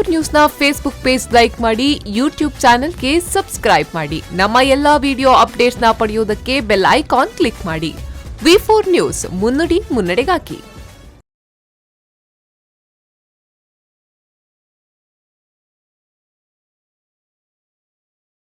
V4 ನ್ಯೂಸ್ನ Facebook page like ಮಾಡಿ, YouTube ಚಾನೆಲ್ಗೆ subscribe ಮಾಡಿ. ನಮ್ಮ ಎಲ್ಲಾ ವಿಡಿಯೋ ಅಪ್ಡೇಟ್ಸ್ನ ಪಡೆಯೋದಕ್ಕೆ bell icon click ಮಾಡಿ. ವಿ4 ನ್ಯೂಸ್, ಮುನ್ನುಡಿ ಮುನ್ನಡೆಗಾಗಿ.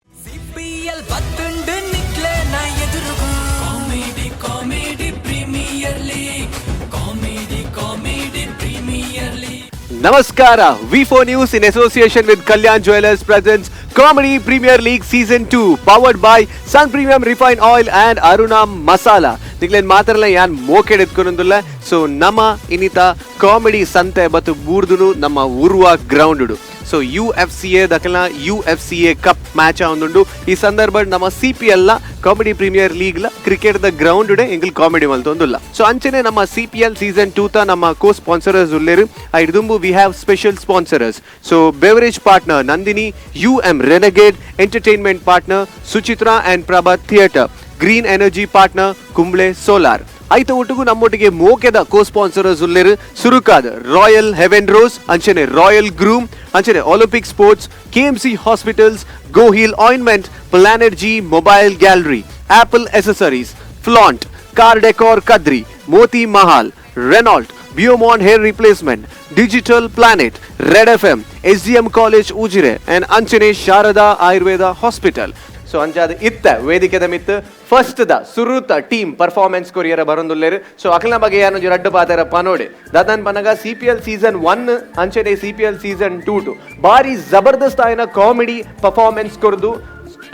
ಸಿಪಿಎಲ್ ಬತ್ತುಂಡು ನಿಕ್ಲೆನ ಎದುರುಗು. Comedy, comedy premier league. Comedy, comedy premier league. ನಮಸ್ಕಾರ. V4 News in association with Kalyan Jewellers presents Comedy Premier League Season 2, powered by Sun Premium Refine Oil and Aruna Masala. ನಿಕ್ಲೇನ್ ಮಾತ್ರಲ್ಲ ಯಾನ್ ಮೋಕೆಡ್ ಎತ್ಕೊಂಡೊಂದುಲ್ಲ. ಸೊ ನಮ್ಮ ಇನ್ನಿತ comedy ಸಂತೆ ಬತ್ತು ಬೂರ್ದುನು ನಮ್ಮ Urwa ground. So UFCA ದಕಲ್ನ UFCA cup match ಒಂದುಂಡು. ಈ ಸಂದರ್ಭ ನಮ್ಮ CPL ನ comedy premier league ಲ cricket the ground ಎಂಗಲ್ comedy ಮಲ್ತೊಂದುಲ್ಲ. So ಅಂಚನೆ ನಮ್ಮ CPL season 2 ತ ನಮ್ಮ ಕೋ ಸ್ಪಾನ್ಸರರ್ಸ್ ಉಲ್ಲೇರು. ಐದುಂಬು we have special sponsors. So beverage partner Nandini, UM Renegade, entertainment partner Suchitra and Prabha theatre, green energy partner Kumble solar. ಐತ ಒಟ್ಟಿಗೂ ನಮ್ಮೊಟ್ಟಿಗೆ ಮೋಕೆದ ಕೋ ಸ್ಪಾನ್ಸರರ್ಸ್ ಉಲ್ಲೇರು. ಸುರುಕಾದ್ royal Heaven rose, ಅಂಚನೆ ರಾಯಲ್ ಗ್ರೂಮ್, ಅಂಚನೆ Olympic sports, KMC hospitals, Goheal ointment, Planet G mobile gallery, Apple accessories, flaunt, car decor Kadri, Moti Mahal, Renault, ಬಿಯೋಮಾನ್ hair replacement, digital planet, red FM, SDM college Ujire and ಅಂಚನೆ Sharada Ayurveda hospital. So ಅಂಚಾದ ಇತ್ತ ವೇದಿಕೆದ ಮಿತ್ first the ಸುರುತ team performance courier ಬರೊಂದುಲ್ಲೇರು. So ಅಖಿಲ ಬಗ್ಗೆ ಯಾನು ರಡ್ಡು ಪಾತೆರ ಪನೋಡೆ ದಾದನ್ ಪನಗ, CPL season 1 ಅಂಚನೆ CPL season 2 to ಬಾರಿ ಜಬರ್ದಸ್ತ್ ಆಯ್ನ ಕಾಮಿಡಿ ಪರ್ಫಾರ್ಮೆನ್ಸ್ ಕೊರ್ದು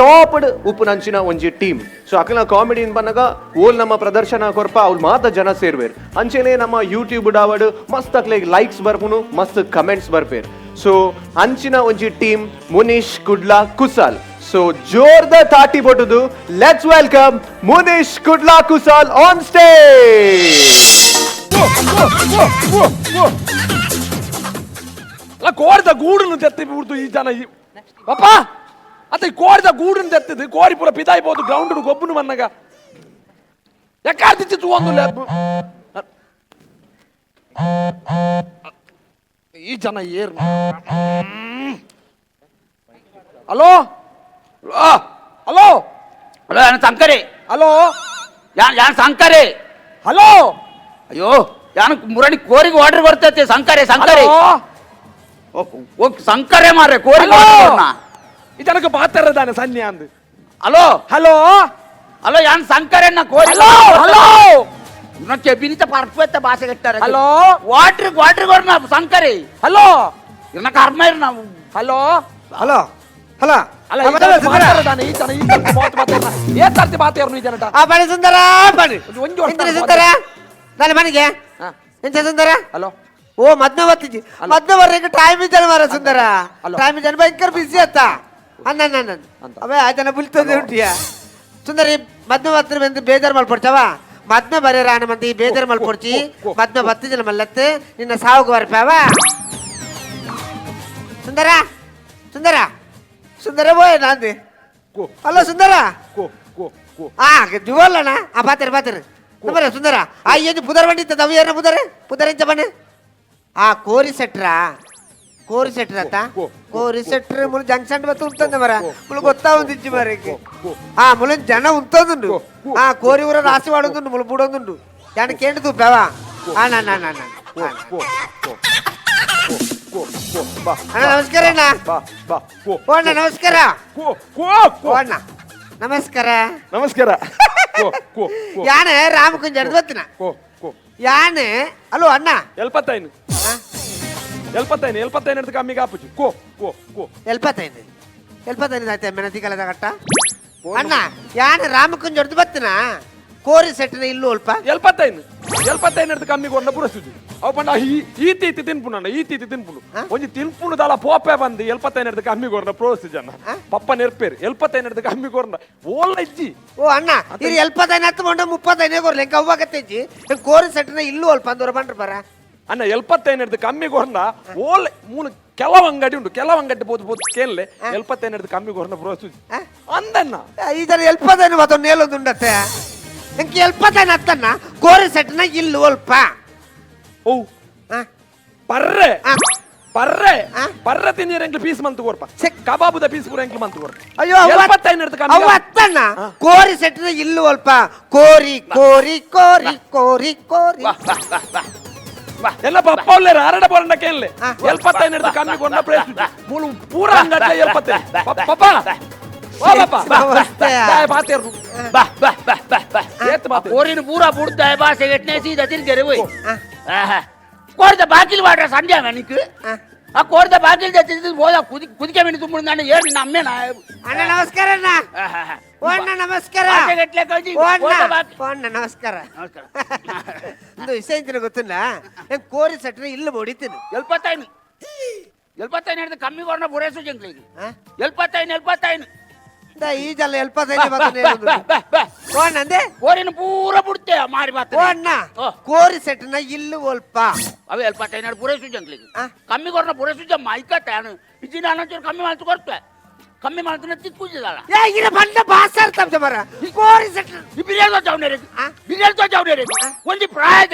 ಟಾಪ್ಡ್ ಉಪ್ಪುನಂಚಿನ ಒಂಜಿ ಟೀಮ್. ಸೊ ಅಕಲ್ನ ಕಾಮಿಡಿ ಪನ್ನಗ ಓಲ್ ನಮ್ಮ ಪ್ರದರ್ಶನ ಕೊರ್ಪ ಅವ್ಲು ಮಾತ ಜನ ಸೇರ್ವೇರ್. ಅಂಚೆನೆ ನಮ್ಮ ಯೂಟ್ಯೂಬ್ ಡಾವಡ್ ಮಸ್ತ್ ಅಕ್ಲೆಗ್ ಲೈಕ್ಸ್ ಬರ್ಪುನು, ಮಸ್ತ್ ಕಮೆಂಟ್ಸ್ ಬರ್ಪೇರ್. ಸೊ ಅಂಚಿನ ಒಂಜಿ ಟೀಮ್ ಮುನೀಶ್ ಕುಡ್ಲಾ ಕುಸಾಲ್. ಸೊ ಜೋರ್ದ ತಾಟಿ ಬೊಟ್ಟುದು let's welcome Munish Kudla Kusal on stage. ಅಲ್ಲ, ಕೋರಿದ ಗೂಡನ್ನು ತೆತ್ತಿ ಬಿಡ್ತು ಈ ಜನ. ಈ ಪಪ್ಪ ಅತ್ತ, ಈ ಕೋರಿದ ಗೂಡನ್ನು ತೆತ್ತಿದ್ದು ಕೋರಿ ಪೂರ ಪಿದಾಯ್ಬೋದು. ಗ್ರೌಂಡ್ ಗೊಬ್ಬನು ಮನ್ನಗ ಎಕ್ಕಾರ್ತಿತ್ತು ಒಂದು ಈ ಜನ ಏರ್. Hello, hello. Hello, ಯಾನ್ ಸಂಕರಿ. ಹಲೋ. ಯಾನ್ ಯಾನ್ ಸಂಕರಿ. ಹಲೋ. ಅಯ್ಯೋ, ಯಾನ್ ಮುರಣಿ ಕೋರಿಗೆ ಆರ್ಡರ್ ಬರ್ತೈತೆ. ಸಂಕರೆ, ಸಂಕರಿ. ಹಲೋ. ಓ ಸಂಕರೆ ಮಾರ್ರೆ, ಕೋರಿಗೆ ಹಲೋ. ಆರ್ಡರ್ ಕೊಡ್ನಾ? ಈ ಜನಕ್ಕೆ ಬಾತಾರದಾನೆ ಸನ್ಯ ಅಂದ್. Hello. Hello. Hello, ಯಾನ್ ಸಂಕರೆ ಕೋರಿ. Hello, hello. ಕೆಬಿನಿತ ಪರ್ಫೆಕ್ಟ್ ಭಾಷೆ ಕಟ್ಟಾರೆ. Hello. Water, water ಕೊಡ್ನಾ ಸಂಕರಿ. Hello. ಇನ್ನ ಕರ್ಮ ಇರ್ ನಾವು. Hello. Hello, hello. ಅಲ್ಲ, ಈ ಜನಕ್ಕೆ ಮಾತಾಡೋದಾನೆ, ಈ ಜನ ಈ ಜನಕ್ಕೆ ಮಾತು ಮಾತಾಡೋಣ. ಏ ತರ್ತಿ ಮಾತಾಡೋನು ಈ ಜನಟ. ಆ ಬನ್ನಿ ಸುಂದರ, ಬನ್ನಿ. ಒಂದು ಒಂಜಿ ವರ್ಷ ಇಂದ್ರ ಸುಂದರ ನನ್ನ ಮನೆಗೆ. ಹಾ. ಎಂತ ಸುಂದರ? ಹಲೋ. ಓ ಮದ್ನ ಬತ್ತಿಜಿ, ಮದ್ನ ಬರ್ಲಿಕ್ಕೆ ಟೈಮ್ ಇದ್ದಾನೆ ಮಾರ ಸುಂದರ. ಹಲೋ. ಟೈಮ್ ಇದ್ದಾನೆ, ಭಯಂಕರ ಬಿಸಿ ಅತ್ತ ಅನ್ನ ನನ್ನ. ಅಂತ. ಅವೇ ಆತನ ಬುಲ್ತದೆ ಉಂಟಿಯ ಸುಂದರಿ. ಮದ್ನ ಬತ್ತಿನ ಬಂದು ಬೇಜಾರು ಮಲ್ಪೊಡ್ಚವ. ಮದ್ನ ಬರೇ ರಾಣ ಮಂದಿ ಬೇಜಾರು ಮಲ್ಪೊಡ್ಚಿ. ಮದ್ನ ಬತ್ತಿಜನ ಮಲ್ಲತ್ತು ನಿನ್ನ ಸಾವುಗೆ ಬರ್ಪಾವ. ಸುಂದರ, ಸುಂದರ, ಸುಂದರ ಬೋಯ್ ನಾಂದಿ. ಕೋ. ಹಲೋ ಸುಂದರ. ಕೋ ಕೋ ಕೋ. ಆ ಜುವಲ್ಲಣ್ಣ, ಆ ಪಾತಿರ ಪಾತಿರ ಬರ ಸುಂದರ. ಆ ಏನು ಪುದರ್ ಬಂಡಿತ್ತದ ಅವು? ಏನ ಪುದರ್? ಪುದರ್ ಎಂಚ ಬಣ್ಣ? ಆ ಕೋರಿ ಸೆಟ್ರಾ, ಕೋರಿ ಸೆಟ್ರ ಅತ್ತ. ಕೋರಿ ಸೆಟ್ರ್ ಮುಳು ಜಂಕ್ಷನ್ ಬತ್ತು ಉಂಟಂದ ಮರ. ಮುಳು ಗೊತ್ತಾ ಒಂದಿಜ್ಜಿ ಮರಕ್ಕೆ. ಆ ಮುಳು ಜನ ಉಂತದುಂಡು. ಆ ಕೋರಿ ಊರ ರಾಸಿ ವಾಡೊಂದುಂಡು, ಮುಳು ಬುಡೊಂದುಂಡು. ಜನ ಕೇಂದ್ರ ತೂಪಾವ. ಆ ನಾ ನಾ ನಾ ನಾ. ಕೋ ಕೋ ಕೋ ಕೋ ಕೋ ಬಾ. ಅಣ್ಣ ನಮಸ್ಕಾರ ಅಣ್ಣ. ಬಾ ಬಾ ಕೋ. ಓ ಅಣ್ಣ ನಮಸ್ಕಾರ. ಕೋ ಕೋ ಕೋ. ಓ ಅಣ್ಣ ನಮಸ್ಕಾರ. ನಮಸ್ಕಾರ. ಕೋ ಕೋ ಕೋ. ಯಾನೆ ರಾಮಕುಂಜ ಗೊತ್ತಿನ. ಕೋ ಕೋ. ಯಾನೆ ಅಲೋ ಅಣ್ಣ. ಎಲ್ಪತ್ತೈನು. ಆ? ಎಲ್ಪತ್ತೈನು, ಎಲ್ಪತ್ತೈನು ಹಿಡ್ದು ಕಮ್ಮಿಗೆ ಆಪುಜಿ. ಕೋ ಕೋ ಕೋ. ಎಲ್ಪತ್ತೈದು, ಎಲ್ಪತ್ತೈದು ಆಯ್ತು. ಮೆಣತಿ ಕಲದ ಕಟ್ಟ ಅಣ್ಣ. ಯಾನೆ ರಾಮಕುಂಜ ಹೊಡೆದು ಬತ್ತಿನ ಕೋರಿ ಸೆಟ್ಟಿನ ಇಲ್ಲೂ ಅಲ್ಪ. ಎಲ್ಪತ್ತೈನು, ಎಲ್ಪತ್ತೈನು ಹಿಡ್ದು ಕಮ್ಮಿಗೆ ಒಂದ ಪುರಸುಜಿ. ಅವು ಪಂಡ ಈ ಈ ತೀತಿ ತಿನ್ಪುನಣ್ಣ, ಈ ತೀತಿ ತಿನ್ಪುನು. ಆ? ಒಂಜಿ ತಿನ್ಪುನು ದಾಲ ಪೋಪೆ ಬಂದು ಎಲ್ಪತ್ತೈನು ಹಿಡ್ದು ಕಮ್ಮಿಗೆ ಕೊರ್ನ ಪ್ರೋತ್ಸಾಹಿಸಿ. ಆ? ಪಪ್ಪ ನೆರ್ಪೇರು ಎಲ್ಪತ್ತೈನು ಹಿಡ್ದು ಕಮ್ಮಿ ಕೊರ್ನ ಓಲ್ಲ ಇಜ್ಜಿ. ಓ ಅಣ್ಣ, ಇದು ಎಲ್ಪತ್ತೈದು ಹತ್ತು ಮಂಡ ಮುಪ್ಪತ್ತೈನೇ ಕೊರ್ಲಿ ಎಂಕ ಅವ್ವಾಗತ್ತೈಜಿ. ಕೋರಿ ಸೆಟ್ಟಿನ ಇಲ್ಲೂ ಅಲ್ಪ ಅಂದವ್ರು ಬಂಡ್ರ ಬರ. ಅಣ್ಣ, ಎಲ್ಪತ್ತೈನು ಹಿಡ್ದು ಕಮ್ಮಿ ಕೊರ್ನ ಓಲ್ ಮೂನು ಕೆಲವು ಅಂಗಡಿ ಉಂಟು. ಕೆಲವು ಅಂಗಡಿ ಬೋದು ಬೋದು ಕೇಳಲೆ. ಎಲ್ಪತ್ತೈನು ಹಿಡ್ದು ಕಮ್ಮಿ ಕೊರ್ನ ಪ್ರೋತ್ಸಾಹಿಸಿ ಆ? ಅಂದಣ್ಣ. ಈ ಥರ ಎಲ್ಪತ್ತೈದು ಮತ್ತೊಂದು ನೇಲೊಂದು ಉಂಡತ್ತೆ. ಎಂಕ ಎಲ್ಪತ್ತೈದು ಹತ್ತನ್ನ ಕೋರಿ ಸೆಟ್ಟಿನ ಇಲ್ಲು ಅಲ್ಪ. ಓ ಆ? ಪರ್ರೆ. ಆ. ಪರ್ರೆ. ಆ? ಪರ್ರೆ ತಿನ್ನಿರ ಎಂಕ್ಲು ಪೀಸ್ ಮಂತ್ ಕೊರ್ಪ. ಚೆಕ್. ಕಬಾಬುದ ಪೀಸ್ ಪೂರ ಎಂಕ್ಲು ಮಂತ್ ಕೊರ್ಪ. ಅಯ್ಯೋ, ಅವ್ವ. 75 ಹಿಡ್ದು ಕಮ್ಮಿ. ಅವ್ ಅತ್ತಣ್ಣ, ಕೋರಿ ಸೆಟ್ರ ಇಲ್ಲು ಅಲ್ಪ. ಕೋರಿ ಕೋರಿ ಕೋರಿ ಕೋರಿ ಕೋರಿ. ಎಲ್ಲ ಪಪ್ಪ ಉಲ್ಲೇರ ಆರಡ ಬೋರಂಡ ಕೇನ್ಲೆ. ಆ. 75 ಹಿಡ್ದು ಕಮ್ಮಿ ಕೊಂಡ ಪ್ಲೇಸ್ ಮೂಲು ಪೂರ ಅಂಗಟ್ಲೆ 75. ಪಪ್ಪ, ಓ ಪಪ್ಪ. ನಮಸ್ತೆ. ದಾಯ ಪಾತೇರು. ಬಾ ಬಾ ಬಾ ಬಾ ಬಾ. ಏತ್ ಮಾತು? ಕೋರಿನ ಪೂರ ಬುಡ್ತ ಬಾಸೆ ಎಟ್ನೆ ಸೀದಾ ತಿರ್ಗೆರೆ ಹೋಯ್. ಆ. ಕೋರಿದ ಬಾಕಿಲ್ ವಾಡ್ರ ಸಂಧ್ಯಾ నీకు. ಆ. ಆ ಕೋರಿದ ಬಾಕಿಲ್ తెచ్చి పోదా కుది కుదికే వెండి తుమ్ముడు నాన్న ఏడు నమ్మేనా? ಅಣ್ಣ, ನಮಸ್ಕಾರ ಅಣ್ಣ. ಓ ಅಣ್ಣ, ನಮಸ್ಕಾರ. ಗಟ್ಲೆ ಕಳ್ಸಿ. ಓ ಅಣ್ಣ. ಕೋರ್ದ ಬಾಕಿ- ಓ ಅಣ್ಣ, ನಮಸ್ಕಾರ. ನಮಸ್ಕಾರ. ಒಂದು ವಿಷಯ ಇಂತಿನ ಗೊತ್ತಿಲ್ಲ, ಹೆಂಗ್ ಕೋರಿ ಸೆಟ್ರ ಇಲ್ಲು ಹೊಡಿತೀನಿ. 75 75 ಹಿಡಿದು ಕಮ್ಮಿ ಕೊರನ ಪೂರೈಸು ಜಂಗ್ಲಿಗೆ. ಆ? 75 75. ಈ ಜಲ್ಲ 75 ಮಾತ್ರ. ಓ ಅಣ್ಣ ಅಂದೆ. ಕೋರಿನ ಪೂರ ಬಿಡ್ತೆ ಮಾರಿ ಬಾತ. ಓ ಅಣ್ಣ. ಓ. ಕೋರಿ ಸೆಟ್ನ ಇಲ್ಲು ಒಲ್ಪ. ಅವೆ 75 ಪೂರೈಸು ಜಂಗ್ಲಿಗೆ. ಆ. ಕಮ್ಮಿ ಕೊರನ ಪೂರೈಸು ಜಮ್ಮ ಐಕತ್ತೆ ಅನು ಇಜ್ಜಿ ನಾನು ಒಂಚೂರು ಕಮ್ಮಿ ಮಾಡ್ತು ಕೊಡ್ತೆ, ಕಮ್ಮಿ ಮಾಡ್ತಾನೆ ತಿಕ್ಕುಜಿದಲ್ಲ. ಏ, ಇರ ಬಂಡ ಬಾಸರ್ ತಮ್ಮ ಮರ ಕೋರಿ ಸೆಟ್ರ. ಈ ಬಿರಿಯಾನಿ ಜಾವ್ನೇರಿ. ಆ? ಬಿರಿಯಾನಿ ಜಾವ್ನೇರಿ ಒಂದು ಪ್ರಾಯದ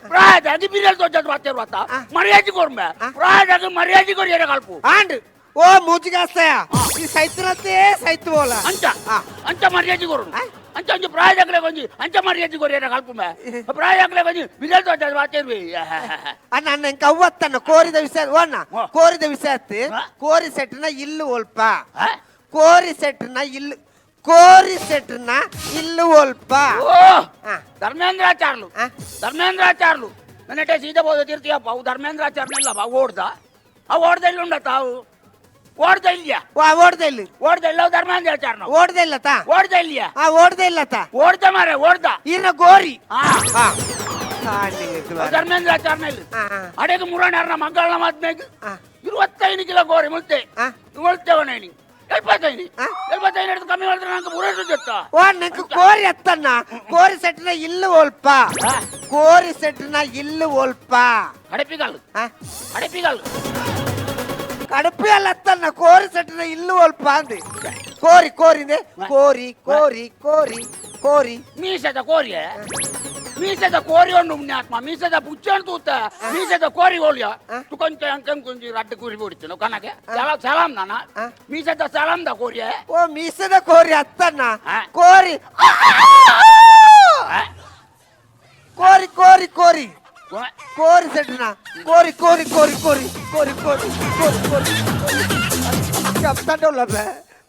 ಪ್ರಾಯದ ಅದು ಬಿರಿಯಾನಿ ತೋಜಾದ್ ವಾತೆ ವಾತ. ಆ. ಮರ್ಯಾದೆ ಕೊರ್ಮೆ. ಆ. ಪ್ರಾಯದಾಗ ಮರ್ಯಾದೆ ಕೊರಿ ಕಲ್ಪು. ಆಂಡ್ ಓ ಮೂಜಿಗಾಸ್ತಾಯ ಈ ಸೈತನತ್ತೆ ಸೈತು ಬೋಲ. ಅಂಚ. ಆ. ಅಂಚ ಮರ್ಯಾದೆ ಕೊರು. ಆ? ಅಂಚ ಅಂಚ ಪ್ರಾಯದಾಗಲೇ ಕೊಂಜಿ ಅಂಚ ಮರ್ಯಾದೆ ಕೊರಿ ಕಲ್ಪು ಮೇ ಪ್ರಾಯದಾಗಲೇ ಕೊಂಜಿ ಬಿರಿಯಾನಿ ತೋಜಾದ್ ವಾತೆ. ಅಣ್ಣ ಅಣ್ಣ, ಇಂಕ ಅವ್ವತ್ತಣ್ಣ ಕೋರಿದ ವಿಷಯ. ಓ ಅಣ್ಣ. ಓ. ಕೋರಿದ ವಿಷಯ ಅತ್ತಿ. ಆ? ಕೋರಿ ಸೆಟ್ನ ಇಲ್ಲು ಒಲ್ಪ. ಆ? ಕೋರಿ ಸೆಟ್ನ ಇಲ್ಲು, ಕೋರಿ ಸೆಟ್ನ ಇಲ್ಲು ಒಲ್ಪ. ಓ. ಆ. ಧರ್ಮೇಂದ್ರಾಚಾರ್ಲು. ಆ? ಧರ್ಮೇಂದ್ರಾಚಾರ್ಲು ನನ್ನಟೆ ಸೀದಾ ಬೋದು ತಿರ್ತೀಯಪ್ಪ. ಅವು ಧರ್ಮೇಂದ್ರಾಚಾರ್ನಿಲ್ಲ ಬಾ ಓಡ್ದ ಅವು ಓಡ್ದ ಇಲ್ಲ ಉಂಡ ತಾವು ಓಡ್ದ ಇಲ್ಲಿಯಾ? ವಾ, ಓಡ್ದ ಇಲ್ಲಿ. ಓಡ್ದ ಇಲ್ಲ ಧರ್ಮೇಂದ್ರಾಚಾರ್ನ. ಓಡ್ದ ಇಲ್ಲ ತಾ. ಓಡ್ದ ಇಲ್ಲಿಯಾ? ಆ, ಓಡ್ದ ಇಲ್ಲ ತಾ. ಓಡ್ದ ಮಾರೆ ಓಡ್ದ. ಇನ್ನ ಗೋರಿ. ಆ. ಆ. ಕಾಣಿಗೆ ದ್ವಾರ. ಧರ್ಮೇಂದ್ರಾಚಾರ್ನ ಇಲ್ಲಿ. ಆ, ಆ. ಅಡೇಗೆ ಮುರಾಣಾರ್ನ ಮಂಗಳನ ಮಾತ್ಮೇಗ್. ಆ. 25 ಕಿಲೋ ಗೋರಿ ಮುಲ್ತೆ. ಆ. ಮುಲ್ತೇವನೇನಿ 75. ಆ? 75 ಹಿಡಿದು ಕಮ್ಮಿ ಮಾಡಿದ್ರೆ ನಂಗೆ ಪೂರೈಸು ಜೊತ್ತ. ಓ, ನಂಗೆ ಕೋರಿ ಎತ್ತಣ್ಣ, ಕೋರಿ ಸೆಟ್ನ ಇಲ್ಲು ಒಲ್ಪ. ಆ. ಕೋರಿ ಸೆಟ್ನ ಇಲ್ಲು ಒಲ್ಪ. ಕಡಪಿಗಲ್ಲು. ಆ? ಕಡಪಿಗಲ್ಲು. ಕಡುಪಿ ಅಲ್ಲ ಅತ್ತಣ್ಣ, ಕೋರಿ ಸೆಟ್ನ ಇಲ್ಲು ಒಲ್ಪ ಅಂದೆ. ಕೋರಿ ಕೋರಿ ಅಂದೆ. ಕೋರಿ ಕೋರಿ ಕೋರಿ ಕೋರಿ. ಮೀಸದ ಕೋರಿಯ, ಮೀಸದ ಕೋರಿ ಒಂದು ಪುಣ್ಯಾತ್ಮ ಮೀಸದ ಪುಚ್ಚನ್ ತೂತ ಮೀಸದ ಕೋರಿ ಓಲಿಯ. ಆ? ಕೊಂಚ ಅಂಕಂ ಕೊಂಚ ರಡ್ಡು ಕೂರಿ ಬಿಡ್ತೀನಿ ಕನಗೆ ಸಲಾಂ ನಾನ. ಆ? ಮೀಸದ ಸಲಾಂ the ಕೋರಿಯ. ಓ, ಮೀಸದ ಕೋರಿ ಅತ್ತಣ್ಣ. ಆ. ಕೋರಿ. ಆ? ಕೋರಿ ಕೋರಿ ಕೋರಿ ಕೋರಿ ಸೆಟ್ನ ಕೋರಿ ಕೋರಿ ಕೋರಿ ಕೋರಿ ಕೋರಿ ಕೋರಿ ಕೋರಿ ಕೋರಿ చెప్తాంటే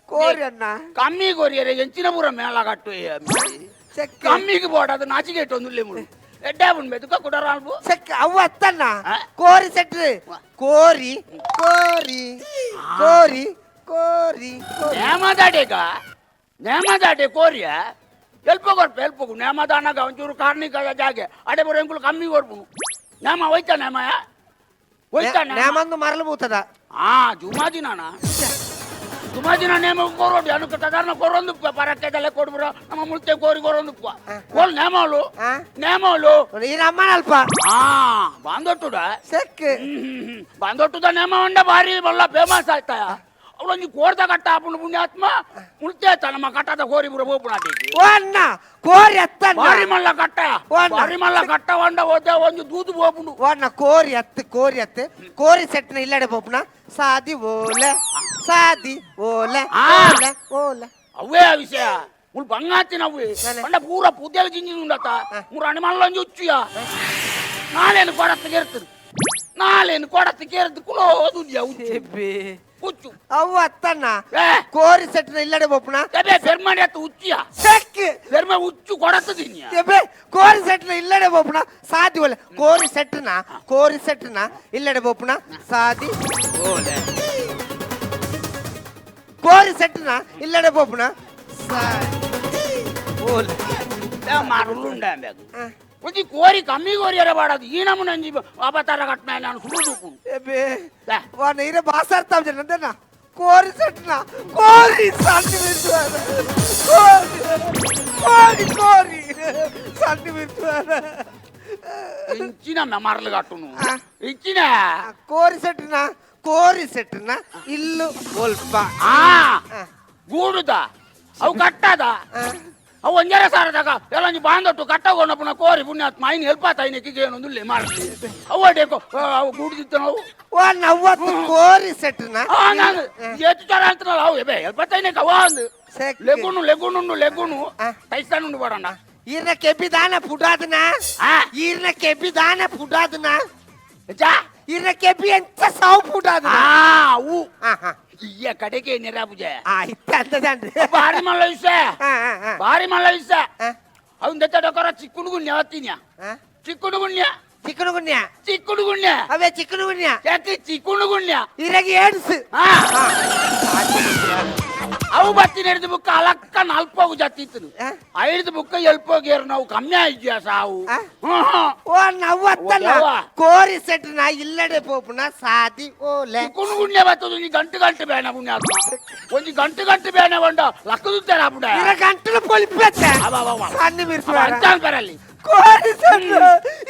ಕೋರಿ ಅಣ್ಣ. ಕಮ್ಮಿ ಕೋರಿಯರೆ ಎಂಚಿನ ಪೂರ ಮೇಳ ಕಟ್ಟು. ಚೆಕ್. ಕಮ್ಮಿಗೆ ಬೋಡ ಅದು ನಾಚಿಗೆ ಒಂದು ಮುಳು ಎಡ್ಡೆ ಮೆದುಕ ಕುಡರಾಲ್ಬು. ಚೆಕ್ ಅವು ಅತ್ತಣ್ಣ. ಆ? ಕೋರಿ ಸೆಟ್ರಿ ಕೋರಿ ಕೋರಿ ಕೋರಿ ಕೋರಿ ಕೋರಿ. ನೇಮದಾಡೇಗ ನೇಮದಾಡೆ ಕೋರಿಯ ಎಲ್ಪ ಕೊರ್ಪ ಎಲ್ಪಗು ನೇಮದಾನಾಗ ಒಂಚೂರು ಕಾರ್ಣಿಕ ಜಾಗೆ ಅಡೆ ಬರೋ ಎಂಕುಲು ಕಮ್ಮಿ ಕೊರ್ಪುನು ನೇಮ ಹೋಯ್ತಾ ನೇಮಯ ಹೋಯ್ತಾ ನೇಮ. ನೇಮಂದು ಮರಲು ಬೂತದ. ಆ ಜುಮಾದಿನಾನ ಜುಮಾದಿನ ನೇಮ ಕೋರೋಡಿ ಅನುಕ ತದಾರ್ನ ಕೋರೊಂದು ಪರಕ್ಕೆದಲ್ಲೇ ಕೊಡ್ಬುರ ನಮ್ಮ ಮುಳ್ತೆ ಕೋರಿ ಕೋರೊಂದು ಕೋಲ್ ನೇಮಲು. ಆ? ನೇಮಲು. ಈ ನಮ್ಮನ ಅಲ್ಪ. ಆ ಬಾಂದೊಟ್ಟುಡ. ಚೆಕ್. ಬಾಂದೊಟ್ಟುದ ನೇಮ ಉಂಡ ಭಾರಿ ಬಲ್ಲ ಫೇಮಸ್ ಆಯ್ತಾಯ ಅವಳೊಂದು ಕೋರ್ದ ಕಟ್ಟ ಆಪುಂಡು ಪುಣ್ಯಾತ್ಮ ಮುಳ್ತೆ ಆಯ್ತ ನಮ್ಮ ಕಟ್ಟದ ಕೋರಿ ಬುರ ಬೋಪುನಾಟಿಗೆ. ಓ ಅಣ್ಣ, ಕೋರಿ ಅತ್ತಣ್ಣ. ಭಾರಿ ಮಲ್ಲ ಕಟ್ಟ. ಓ ಅಣ್ಣ. ಭಾರಿ ಮಲ್ಲ ಕಟ್ಟ వంಡ ಹೋದೆ ಒಂದು ದೂದು ಬೋಪುಂಡು. ಓ ಅಣ್ಣ, ಕೋರಿ ಅತ್ತು ಕೋರಿ ಅತ್ತು ಕೋರಿ ಸೆಟ್ನ ಇಲ್ಲಡೆ ಬೋಪುನ ಸಾದಿ ಓಲೆ ಸಾದಿ ಓಲೆ. ಆ. ಓಲೆ ಓಲೆ. ಅವೇ ಆ ವಿಷಯ ಮುಳು ಬಂಗಾತಿನ ಅವೇ. ನಾನೆ. వంಡ ಪೂರ ಪೂಜೆలు ಜಿಂಜಿ ಉಂಡತ ಮೂರು ಅಣಿಮಲ್ಲೊಂಜಿ ಉಚ್ಚುಯ ನಾಲೇನು ಕೊಡತ್ತು ಕೇರ್ತದೆ ನಾಲೇನು ಕೊಡತ್ತು ಕೇರ್ತದೆ ಕುಲೋ ದುಡ್ಯ ಉಚ್ಚು ಉಚ್ಚು. ಅವು ಅತ್ತಣ್ಣ. ಏ. ಕೋರಿ ಸೆಟ್ನ ಇಲ್ಲಡೆ ಬೋಪುನ. ಅದೇ ಪೆರ್ಮಣಿ ಅತ್ತ ಉಚ್ಚಿಯ. ಚೆಕ್. ಪೆರ್ಮ ಉಚ್ಚು ಕೊಡತ್ತು ತಿನ್ಯ. ಎಬೆ, ಕೋರಿ ಸೆಟ್ನ ಇಲ್ಲಡೆ ಬೋಪುನ ಸಾದಿ ಓಲೆ ಕೋರಿ ಸೆಟ್ನ ಕೋರಿ ಸೆಟ್ನ ಇಲ್ಲಡೆ ಬೋಪುನ ಸಾದಿ ಓಲೆ ಕೋರಿ ಸೆಟ್ನ ಇಲ್ಲಡೆ ಬೋಪುನ ಸಾದಿ ಓಲೆ. ಮಾರುಂಡ ಬೇಕು. ಆ. ಒಂಜಿ ಕೋರಿ ಕಮ್ಮಿ ಕೋರಿ ಬಾಡದು ಈ ನಮೂನೆ ಒಂಜಿ ಅಬತಾರ ಕಟ್ಟ ನಾನು ಸುಡು. ಎಬೆ. దా. వా నీరే బాసాడతాం జనంతేనా కోరి సెట్న కోరి సంటి కోరి కోరి కోరి సంటి ಇಂಚಿನ ಮರಲು ಕಟ್ಟುನು. ಆ. ಇಂಚಿನ. కోరి సెట్న కోరి సెట్న ఇల్లు ఒల్ప. ಆ. ಆ. ಗೂಡುದ ಅವು ಕಟ್ಟದ. ಆ. ಅವು ಒಂಜರೆ ಸಾರದಾಗ ಎಲ್ಲೊಂಜಿ ಬಾಂದೊಟ್ಟು ಕಟ್ಟಗೊಂಡಪ್ಪನ ಕೋರಿ ಪುಣ್ಯಾತ್ಮ ಐನ್ ಹೆಲ್ಪ್ ಆತ ಐನಕ್ಕೆ ಏನೊಂದು ಮಾಡ್ತಿ ಅವು ಅಡೇಕೋ ಅವು ಗೂಡ್ದಿತ್ತು ನಾವು. ಓ ನವ್ವತ್ತು ಕೋರಿ ಸೆಟ್ರನ. ನಾನು ಏತು ತರ ಅಂತಾನಲ್ಲ ಅವು ಎಬೆ ಹೆಲ್ಪ್ ಆತ ಅವ ಅಂದು. ಸೆಕ್. ಲೆಗುನು ಲೆಗುನುಂಡು ಲೆಗುನು. ಆ. ತೈಸ್ತಾನುಂಡು ಬಡಣ್ಣ. ಈರ್ನ ಕೆಬ್ಬಿದಾನ ಪುಡಾದನ. ಆ. ಈರ್ನ ಕೆಬ್ಬಿದಾನ ಪುಡಾದನ. ಹೆಚ್ಚಾ. ಈರ್ನ ಕೆಬ್ಬಿ ಎಂತ ಸಾವು ಪುಡಾದನ. ಆ ಅವು. ಆಹಾ. ಇಯ್ಯ ಕಡೆಗೆ ನಿರಾಪುಜೆ. ಆ ಇತ್ತ ಅಂತದಾನ್ರಿ. ಭಾರಿ ಮಲ್ಲ ವಿಷಯ. ಆ, ಆ, ಆ. ಭಾರಿ ಮಲ್ಲ ವಿಷಯ. ಆ. ಅವ್ನ ದತ್ತ ಚಿಕ್ಕುಣಗುಣ್ಯ ಅವತ್ತಿನ್ಯ. ಆ? ಚಿಕ್ಕುಣಗುಣ್ಯ. ಚಿಕ್ಕನಗುಣ್ಯ. ಚಿಕ್ಕುಣಗುಣ್ಯ. ಅವೇ ಚಿಕ್ಕನಗುಣ್ಯ. ಯಾಕೆ ಚಿಕ್ಕುಣಗುಣ್ಯ? ಇರಗಿ ಏಡ್ಸ್. ಆ. ಅವು ಬತ್ತಿ ಹಿಡಿದು ಬುಕ್ಕ ಅಲಕ್ಕ ನಲ್ಪೋಗು ಜತ್ತಿತ್ತು. ಆ? ಐದು ಬುಕ್ಕ ಎಲ್ಪೋಗೇರು ನಾವು ಕಮ್ಮಿ ಆಯ್ದ್ಯಾ ಸಾವು. ಆ? ಹ್ಮ್ ಹ್ಮ್. ಓ ನವ್ವತ್ತನ. ಓ, ಯವ್ವ. ಕೋರಿ ಸೆಟ್ರನ ಇಲ್ಲಡೆ ಪೋಪುನ ಸಾದಿ ಓಲೆ. ಚಿಕ್ಕುಣಗುಣ್ಯ ಬತ್ತದು ಒಂಜಿ ಗಂಟು ಗಂಟು ಬೇಣ ಪುಣ್ಯಾತ್ಮ ಒಂಜಿ ಗಂಟು ಗಂಟು ಬೇಣ ಬಂಡ ಲಕ್ಕದುತ್ತಾರ ಪುಡ. ಇರ ಗಂಟಲು ಪೊಲಿಪೆತ್ತ. ಅವ, ಅವ, ಅವ. ಸಣ್ಣ ಮಿರ್ಸುವಾರ. ಅಂತ ಬರಲಿ. ಕೋರಿ ಸೆಟ್ರ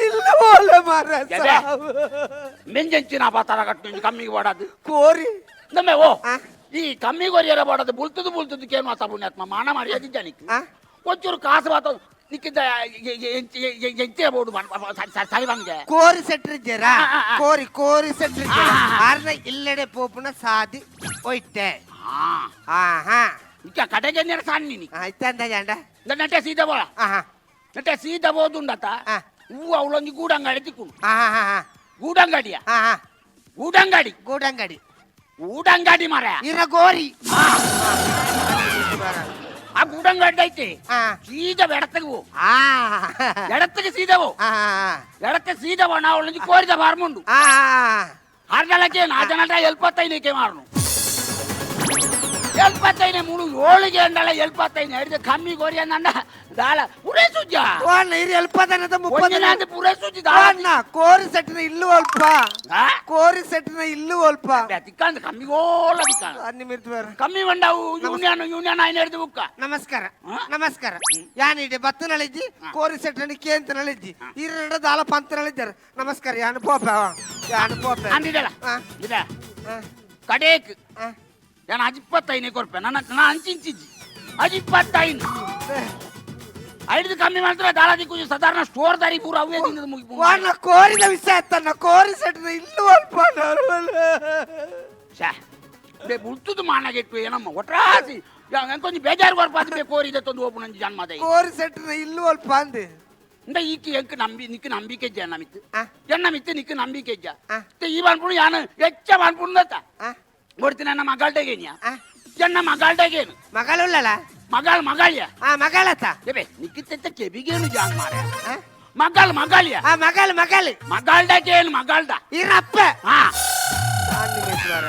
ಇಲ್ಲ ಓಲೆ ಮಾರ. ಎದೆ. ಸಾವು. ಮೆಂಜಂಚಿನ ಪಾತಾರ ಕಟ್ಟು ಒಂಜಿ ಕಮ್ಮಿಗೆ ಬಾಡದು. ಕೋರಿ. ನಮ್ಮೆ ಓ. ಆ? ಈ ಕಮ್ಮಿ ಕೊರಿಯರ ಬಾಡದು ಬುಲ್ತದು ಬುಲ್ತದು ಕೇನು ಆತ ಪುಣ್ಯಾತ್ಮ ಮಾನ ಮರ್ಯಾದೆ ಜನಕ್ಕೆ. ಆ? ಒಂಚೂರು ಕಾಸು ಬಾತ ನಿಕ್ಕಿದ್ದ ಎಂಚೆ ಬೋಡು ಸರಿವಂಗೆ. ಕೋರಿ ಸೆಟ್ರ ಜರ. ಆ, ಆ, ಆ. ಕೋರಿ ಕೋರಿ ಸೆಟ್ರ ಜರ. ಆ, ಆ, ಆ. ಆರ್ನ ಇಲ್ಲಡೆ ಪೋಪುನ ಸಾದಿ ಒಯ್ತೆ. ಹಾ. ಆಹಾ. ನಿಕ್ಕ ಕಡೆಗೆ ನೇರ ಸಣ್ಣಿನಿ. ಇತ್ತ ಅಂತ ಜಾಂಡ. ನೆಟ್ಟೆ ಸೀದಾ ಬೋಳ. ಆಹಾ. ನೆಟ್ಟೆ ಸೀದಾ ಬೋದುಂಡತ. ಆ. ಹೂವು ಅವಳೊಂದು ಗೂಡಂಗಡಿ ತಿಕ್ಕು. ಆಹಾ ಆಹಾ. ಗೂಡಂಗಡಿಯ. ಆಹಾ. ಗೂಡಂಗಡಿ. ಗೂಡಂಗಡಿ. ಗೂಡಂಗಡಿ ಮರ. ಇರ ಗೋರಿ. ಆ ಗೂಡಂಗಡಿ ಐತಿ. ಆ. ಸೀದಾ ಎಡತ್ತಿಗೆ ಹೋ. ಆ. ಎಡತ್ತಿಗೆ ಸೀದಾ ಹೋ. ಆ. ಎಡಕ್ಕೆ ಸೀದಾ ಬೋ ನಾವು ಅವಳೊಂದು ಕೋರಿದ ಬಾರ್ಮುಂಡು. ಆ. ಅರ್ಧಲಕ್ಕೆ ನಾ ಜನಟ ಎಲ್ಪತ್ತೈದಕ್ಕೆ ಮಾರನು ಎಲ್ಪತ್ತೈನೆ ಮೂರು ಏಳಿಗೆ ಅಂಡಲ ಎಲ್ಪತ್ತೈನೆ ಹಿಡಿದು ಕಮ್ಮಿ ಗೋರಿ ಅಂದ ದಾಳ ಪುರೇ ಸುಜ್ಜ. ಓ ಇರು ಎಲ್ಪತ್ತೈನದ ಮುಪ್ಪದ. ಒಂದಿನ ಪುರೇ ಸುಜ್ಜಿ ದಾಳ. ಅಣ್ಣ ಕೋರಿ ಸೆಟ್ನ ಇಲ್ಲು ಅಲ್ಪ. ಆ? ಕೋರಿ ಸೆಟ್ನ ಇಲ್ಲು ಅಲ್ಪ. ತಿಕ್ಕಂದು ಕಮ್ಮಿಗೋಲ ತಿಕ್ಕಂದು. ಅನ್ನಿ ಮಿರ್ತುವಾರ. ಕಮ್ಮಿ ಬಂಡವು ಯೂನಿಯನ್ ಯೂನಿಯನ್ ಆಯ್ನ ಹಿಡಿದು ಬುಕ್ಕ. ನಮಸ್ಕಾರ. ಆ? ನಮಸ್ಕಾರ ಯಾನ್ ಇಡೆ ಬತ್ತನಳಿಜ್ಜಿ ಕೋರಿ ಸೆಟ್ನ ಕೇಂತನಳಿಜ್ಜಿ ಇರಡ ದಾಲ ಪಂತನಳಿದ್ದಾರೆ. ನಮಸ್ಕಾರ ಯಾನು ಪೋಪ ಯಾನು ಪೋಪ. ಅಂದಿದಲ್ಲ. ಆ. ಇದ. ಆ. ಕಡೇಕ್. ಆ. ನಾನು ಅಜಿಪ್ಪತ್ತೈನೇ ಕೊರ್ಪೆ ನನ್ನ ನಾ ಅಂಚಿಂಚಿಜ್ಜಿ ಅಜಿಪ್ಪತ್ತೈನು ಐದು ಕಮ್ಮಿ ಮಾಡ್ತಾರೆ ದಾಳ ದಿಕ್ಕು ಸಾಧಾರಣ ಸ್ಟೋರ್ ದಾರಿ ಪೂರ ಅವೇ ದಿನದ ಮುಗಿ. ವಾನ ಕೋರಿದ ವಿಷಯ ತನ್ನ ಕೋರಿ ಸೆಟ್ನ ಇಲ್ಲು ಅಲ್ಪ. ಛೇ ಬೇ ಬುಲ್ತುದು ಮಾನಾಗೆಟ್ಟು ಏನಮ್ಮ ಒಟ್ರಾಸಿ ಕೊಂಚ ಬೇಜಾರು ಕೊರ್ಪಾದ ಬೇ ಕೋರಿದೆ ತಂದು ಓಪು ನಂಜಿ ಜನ್ಮದ. ಕೋರಿ ಸೆಟ್ನ ಇಲ್ಲು ಅಲ್ಪ ಅಂದೆ. ಇಂದ ಈಕೆ ಎಂಕ್ ನಂಬಿ ನಿಕ್ ನಂಬಿಕೆ ಇಜ್ಜ ನಮಿತ್ತು. ಆ. ಎನ್ನ ಮಿತ್ತು ನಿಕ್ ನಂಬಿಕೆ ಇಜ್ಜ. ಆ. ಈ ಬಾನ್ಪುಡು ಯಾನು ಹೆಚ್ಚ ಬಾನ್ಪುಂದತ್ತ. ಆ. ಕೊಡ್ತೀನಿ ನನ್ನ ಮಗಳ್ಡೆಗೇನಿಯ. ಆ. ಎನ್ನ ಮಗಳ್ಡೆಗೇನು. ಮಗಳುಳ್ಳಲ. ಮಗಳ ಮಗಳಿಯ. ಆ ಮಗಳತ್ತ. ಏಬೆ ನಿಕ್ಕಿತ್ತ ಕೆಬಿಗೇನು ಜಾನ್ ಮಾರ. ಆ? ಮಗಳ ಮಗಳಿಯ. ಆ ಮಗಳ ಮಗಳ. ಮಗಳ್ಡೆಗೇನು ಮಗಳ್ದ. ಇರಪ್ಪ. ಹಾ. ಅನ್ನಿ ಮಿರ್ತುವಾರ.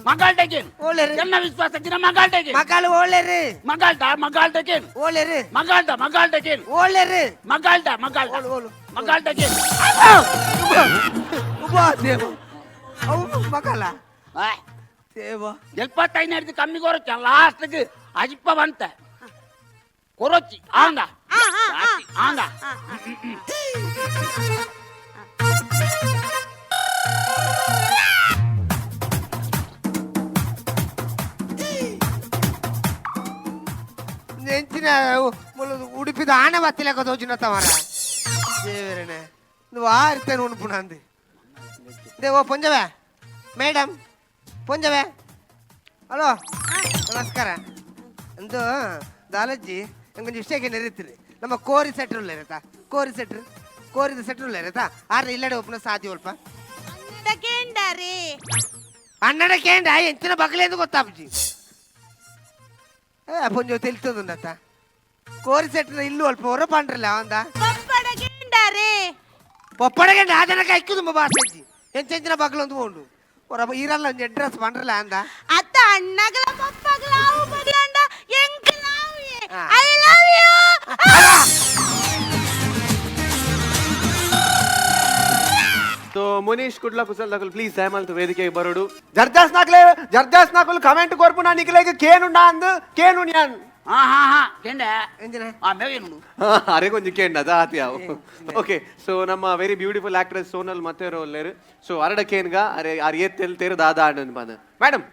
ಮಗಳ್ಡೆಗೇನು. ಓಲೆರು. ಎನ್ನ ವಿಶ್ವಾಸ ದಿನ ಮಗಳ್ಡೆಗೇನು. ಮಗಳು ಓಲೆರು. ಮಗಳ್ದ ಮಗಳ್ಡೆಗೇನು. ಓಲೆರು. ಮಗಳ್ದ ಮಗಳ್ಡೆಗೇನು. ಓಲೆರು. ಮಗಳ್ದ ಮಗಳ್ದ. ಓಲು, ಓಲು. ಮಗಳ್ಡೆಗೇನು. ಉಬ್ಬಾ ದೇವ ಅವು ಮಗಳ. ಆ, ದೇವ. ಎಲ್ಪತ್ತೈದು ಹಿಡಿದು ಕಮ್ಮಿ ಕೊರಚ ಲಾಸ್ಟ್ಗೆ ಅಜಿಪ್ಪ ಬಂತ ಕೊರೊಚ್ಚಿ ಆಂದ ಜಾಸ್ತಿ, ಆಂದ. ನೆಂಚಿನ ಉಡುಪಿದ ಆನೆ ಬತ್ತಿಲಕ ತೋಚಿನ ತವರ ದೇವರನೆ నువ్వు ಆರ್ತೇನೆ ಉಣುಪುಣ ಅಂದು they ಓ ಪೊಂಜವೆ ಮೇಡಮ್ ಪೊಂಜವೆ ಹಲೋ ನಮಸ್ಕಾರ ಅಂದು ದಾಲಜ್ಜಿ ನಂಗೊಂದು ವಿಷಯಕ್ಕೆ ನೆರೀತಿರಿ ನಮ್ಮ ಕೋರಿ ಸೆಟ್ರ್ ಉಲ್ಲ ಇರತ್ತಾ ಕೋರಿ ಸೆಟ್ರ್ ಕೋರಿದ ಸೆಟ್ರ್ ಉಲ್ಲ ಇರತ್ತಾ ಆರ್ನ ಇಲ್ಲಡೆ ಒಪ್ಪನ ಸಾಧ್ಯ ಅಲ್ಪ. ಕೇಂಡಾರಿ. ಅಣ್ಣಡ ಕೇಂದ್ರ ಎಂಚಿನ ಬಗಲೇದು ಗೊತ್ತಾಪುಜಿ ಏ ಪೊಂಜೋ తెలుస్తుందತ್ತ ಕೋರಿ ಸೆಟ್ನ ಇಲ್ಲು ಅಲ್ಪ ಹೊರ ಪಂಡ್ರಲ್ಲ ಅವಂದ. ಪಪ್ಪಡ ಕೇಂಡಾರಿ. ಪೊಪ್ಪಡಗೆ ಆದನಕ ಐಕ್ಕು ತುಂಬ ಬಾಸಜ್ಜಿ ಎಂಚೆಂಚಿನ ಬಗ್ಲೊಂದು ಉಂಡು ಹೊರ ಈರಲ್ಲ ಒಂಜಿ ಅಡ್ರೆಸ್ ಪಂಡ್ರಲ್ಲ ಅಂದ. ಅತ್ತ ಅಣ್ಣಗಲ ಪಪ್ಪಗಲ ಅವು ಬದಲಂಡ ಎಂಕಲಾವು. ಆ. I love you. So Munish Kudla Kusal ದಕುಲ್ please ದಯಮಾಲ್ತು ವೇದಿಕೆಗೆ ಬರೋಡು. ಜರ್ದಾಸ್ ನಾಕ್ಲೆ ಜರ್ದಾಸ್ ನಾಕುಲ್ ಕಮೆಂಟ್ ಕೊರ್ಪುನ ನಿಕ್ಲೆಗ್ ಕೇನುಂಡ ಅಂದ್ ಕೇನು ಯಾನ್. ಹಾ ಹಾ ಹಾ ಕೇಂಡೆ. ಎಂಜಿನ. ಆ ಮೇವೇನು. ಅರೆ ಕೊಂಚ ಕೇಂಡ ಅದ ಆತಿ ಯಾವು. ಓಕೆ ಸೊ ನಮ್ಮ very beautiful actress Sonal ಮತ್ತೇರು ಒಲ್ಲೇರು. ಸೊ ಅರಡ ಕೇನ್ಗ ಅರೆ ಆರ್ ಏತ್ ತೆಲ್ ತೇರು ದಾದಾ ಅಣ್ಣನ್ ಬಂದ ಮೇಡಮ್.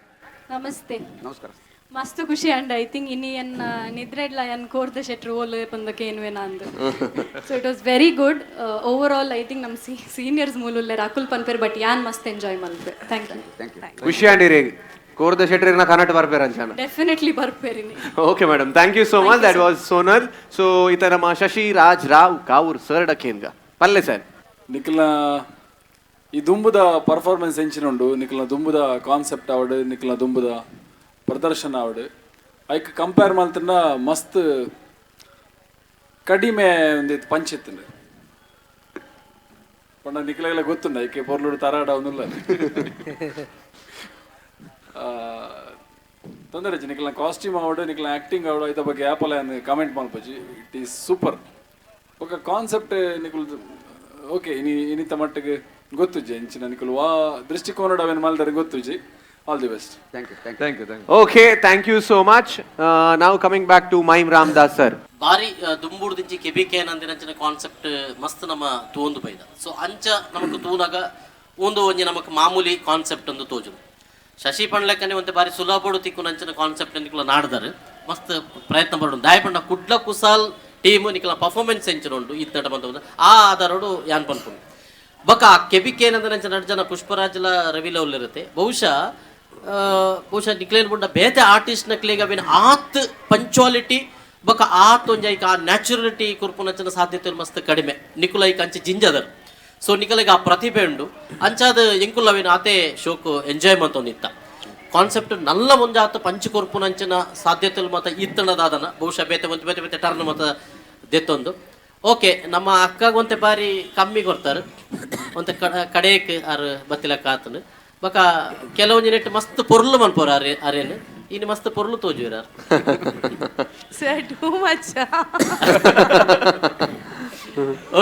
ನಮಸ್ತೆ. ನಮಸ್ಕಾರ. ಮಸ್ತ್ ಖುಷಿ ಅಂಡ್ I think ಇನಿ ಎನ್ನ ನಿದ್ರೆಡ್ಲ ಎನ್ ಕೋರ್ದ ಶೆಟ್ರು ಓಲ್ ಪಂದಕ್ಕೆ ಏನುವೆ ನಂದು. So it was very good overall. I think ನಮ್ಮ ಸೀನಿಯರ್ಸ್ ಮೂಲುಲ್ಲೆ ಅಕುಲ್ ಪನ್ಪೇರ್, ಬಟ್ ಯಾನ್ ಮಸ್ತ್ ಎಂಜಾಯ್ ಮಲ್ಪೆ. Thank you. ಖುಷಿ ಆಂಡಿರಿ ಕೋರ್ದ ಶೆಟ್ರಿನ ಕನ್ನಡ ಬರ್ಪೇರ ಅಂಚಾನ. ಡೆಫಿನೆಟ್ಲಿ ಬರ್ಪೇರಿನಿ. Okay madam, thank you so much. That was Sonal. So ಇತ ನಮ್ಮ ಶಶಿ ರಾಜ್ ರಾವ್ ಕಾವೂರ್ ಸರ್ ಡಕೇನ್ಗ ಪಲ್ಲೆ ಸರ್. ನಿಖಲ್ನ ಈ ದುಂಬುದ ಪರ್ಫಾರ್ಮೆನ್ಸ್ ಎಂಚಿನ ಉಂಡು, ನಿಖಲ್ನ ದುಂಬುದ ಕಾನ್ಸೆಪ್ಟ್ ಆವಡ್, ನಿಖಲ್ನ ದುಂಬುದ ಪ್ರದರ್ಶನ ಆವಡ್, ಐಕ್ ಕಂಪೇರ್ ಮಲ್ತಂಡ ಮಸ್ತ್ ಕಡಿಮೆ ಒಂದು ಪಂಚಿತ್ತುಂಡು ಪಂಡ ನಿಖಲೆಲ್ಲ ಗೊತ್ತುಂಡು ಐಕೆ ಪೊರ್ಲುಡು ತರಾಡ ಒಂದುಲ್ಲ ತೊಂದರೆ ಇಜ್ಜಿ. ನಿಖಲ್ನ ಕಾಸ್ಟ್ಯೂಮ್ ಆವಡ್, ನಿಖಲ್ನ ಆ್ಯಕ್ಟಿಂಗ್ ಆವಡ್, ಐತ ಬಗ್ಗೆ ಆ್ಯಪಲ್ ಕಮೆಂಟ್ ಮಲ್ಪೊಚ್ಚಿ. It is super. ఒక ಕಾನ್ಸೆಪ್ಟ್ ನಿಕುಲ್ ಓಕೆ. ಇನಿ ಇನಿತ ಮಟ್ಟಿಗೆ ಗೊತ್ತುಜ್ಜಿ ಎಂಚಿನ ನಿಕುಲು ವಾ ದೃಷ್ಟಿಕೋನಡ್ ಅವೇನು ಮಲ್ದರೆ ಗೊತ್ತುಜ್ಜಿ. All the best. Thank you, thank thank you, thank you. Okay, thank you so much. ನಾವು coming back to mime Ramdas sir. ಬಾರಿ ದುಂಬುಡ್ದಿಂಚಿ ಕೆಬಿಕೆ ನಂದಿನಂಚಿನ ಕಾನ್ಸೆಪ್ಟ್ ಮಸ್ತ್ ನಮ್ಮ ತೂವೊಂದು ಬೈದ. ಸೊ ಅಂಚ ನಮಕ್ ತೂನಗ ಒಂದು ಒಂಜಿ ನಮಕ್ ಮಾಮೂಲಿ ಕಾನ್ಸೆಪ್ಟ್ ಒಂದು ತೋಜುನು. ಶಶಿ ಪಂಡ್ಲೆಕ್ಕನೆ ಒಂತೆ ಬಾರಿ ಸುಲಭಡು ತಿಕ್ಕುನಂಚಿನ ಕಾನ್ಸೆಪ್ಟ್ ನಿಕ್ಲ ನಾಡ್ದಾರೆ. ಮಸ್ತ್ ಪ್ರಯತ್ನ ಪಡೋಣ. ದಾಯ ಪಂಡ ಕುಡ್ಲ ಕುಸಾಲ್ ಟೀಮ್ ನಿಕ್ಲ ಪರ್ಫಾರ್ಮೆನ್ಸ್ ಎಂಚಿನ ಉಂಡು ಇತ್ತಡ ಬಂದ ಆ ಆಧಾರಡು ಯಾನ್ ಪನ್ಪುಂಡು. ಬೊಕ ಆ ಕೆಬಿಕೆ ನಂಚ ನಡ್ ಜನ ಪುಷ್ಪರಾಜ್ಲ ರವಿಲ ಇರುತ್ತೆ. ಬಹುಶಃ ಬಹುಶಃ ನಿಕ್ಲೇನ್ ಬುಂಡ ಬೇತೆ ಆರ್ಟಿಸ್ಟ್ ನಕ್ಲೆಗ್ ಅವೇನ್ ಆತ್ ಪಂಚುವಾಲಿಟಿ ಬೊಕ ಆತ್ ಒಂಜಿ ಐಕ್ ಆ ನ್ಯಾಚುರಲಿಟಿ ಕೊರ್ಪುನಂಚಿನ ಸಾಧ್ಯತೆ ಮಸ್ತ್ ಕಡಿಮೆ. ನಿಕುಲ ಐಕ್ ಅಂಚೆ ಜಿಂಜದರ್. ಸೊ ನಿಕಲೆಗ್ ಆ ಪ್ರತಿಭೆ ಉಂಡು. ಅಂಚಾದ ಎಂಕುಲ್ ಅವೇನ್ ಆತೆ ಶೋಕ್ ಎಂಜಾಯ್ ಮಂತೊಂದಿತ್ತ. ಕಾನ್ಸೆಪ್ಟ್ ನಲ್ಲ ಒಂಜಾತ ಪಂಚ್ ಕೊರ್ಪುನಂಚಿನ ಸಾಧ್ಯತೆಲು ಮತ ಇತ್ತಣದಾದನ ಬಹುಶಃ ಬೇತೆ ಒಂತೆ ಬೇತೆ ಬೇತೆ ಟರ್ನ್ ಮತ ದೆತ್ತೊಂದು. ಓಕೆ, ನಮ್ಮ ಅಕ್ಕಗ್ ಒಂತೆ ಬಾರಿ ಕಮ್ಮಿ ಕೊರ್ತಾರೆ, ಒಂತೆ ಕಡೇಕ್ ಆರ್ ಬತ್ತಿಲಕ್ಕ ಆತನು. ಬೊಕ ಕೆಲವೊಂಜಿ ನೆಟ್ ಮಸ್ತ್ ಪೊರ್ಲು ಮನ್ಪೋರು ಅರೆ ಅರೇನು ಇನ್ನು ಮಸ್ತ್ ಪೊರ್ಲು ತೋಜುವೆರ್ ಆರ್. Sir, too much.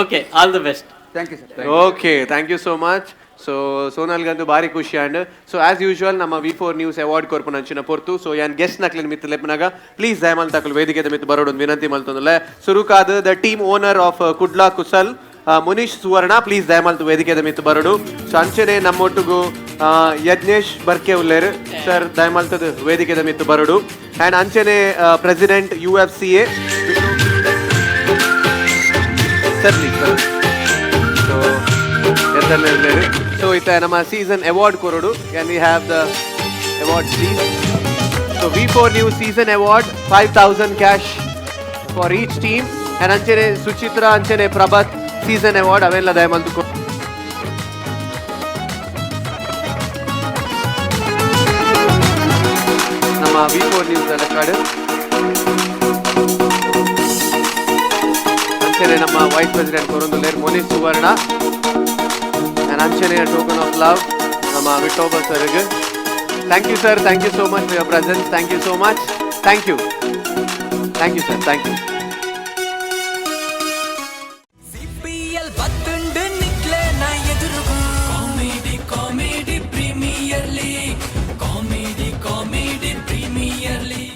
Okay, all the best. Thank you sir. Okay, thank you so much. So ಸೋನಲ್ಗಂತೂ ಭಾರಿ ಖುಷಿ ಅಂಡ್ ಸೊ ಆಸ್ ಯೂಶುವಲ್ ನಮ್ಮ ವಿ ಫೋರ್ ನ್ಯೂಸ್ ಅವಾರ್ಡ್ ಕೊರ್ಪುನಂಚಿನ ಪೊರ್ತು. ಸೊ ಯಾನ್ ಗೆಸ್ಟ್ ನಕ್ಲಿನ ಮಿತ್ತು ಲೆಪ್ಪನಾಗ ಪ್ಲೀಸ್ ದಯಮಲ್ ತಕಲ್ ವೇದಿಕೆ ಮಿತ್ತು ಬರೋಡು ವಿನಂತಿ ಮಲ್ತೊಂದುಲ್ಲೆ. ಸುರುಕಾದ್ the team owner of Kudla Kusal Munish Suvarna, please ದಯಮಲ್ತು ವೇದಿಕೆ ಮಿತ್ತು ಬರೋಡು. ಸೊ ಅಂಚನೆ ನಮ್ಮೊಟ್ಟುಗು ಯಜ್ಞೇಶ್ ಬರ್ಕೆ ಉಲ್ಲೇರು ಸರ್, ದಯಮಲ್ತದ ವೇದಿಕೆ ಮಿತ್ತು ಬರೋಡು. ಅಂಡ್ ಅಂಚನೆ president UFCA sir, please. So so ಇತ್ತ ನಮ್ಮ ಸೀಸನ್ ಅವಾರ್ಡ್ ಕೊರಡು. Can we have the award, please? So V4 News season award, 5,000 cash for each team. And ಅಂಚನೆ ಸುಚಿತ್ರ, ಅಂಚನೆ ಪ್ರಭತ್ ಸೀಸನ್ ಅವಾರ್ಡ್ ಅವೆಲ್ಲ ದಯಮಲ್ತು ನಮ್ಮ ವಿ ಫೋರ್ ನ್ಯೂಸ್ ಲೆಕ್ಕಾಡು. ಅಂಚನೆ ನಮ್ಮ ವೈಸ್ ಪ್ರೆಸಿಡೆಂಟ್ ಕೊರೊಂದುಲ್ಲೇರ್ ಮೋನೀಶ್ ಸುವರ್ಣ. ಅಂಡ್ ಅಂಚನೆ ಟೋಕನ್ ಆಫ್ ಲವ್ ನಮ್ಮ Vithoba ಸರ್ಗ್. Thank you sir, thank you so much for your presence. Thank you so much. Thank you, thank you sir, thank you. CPL.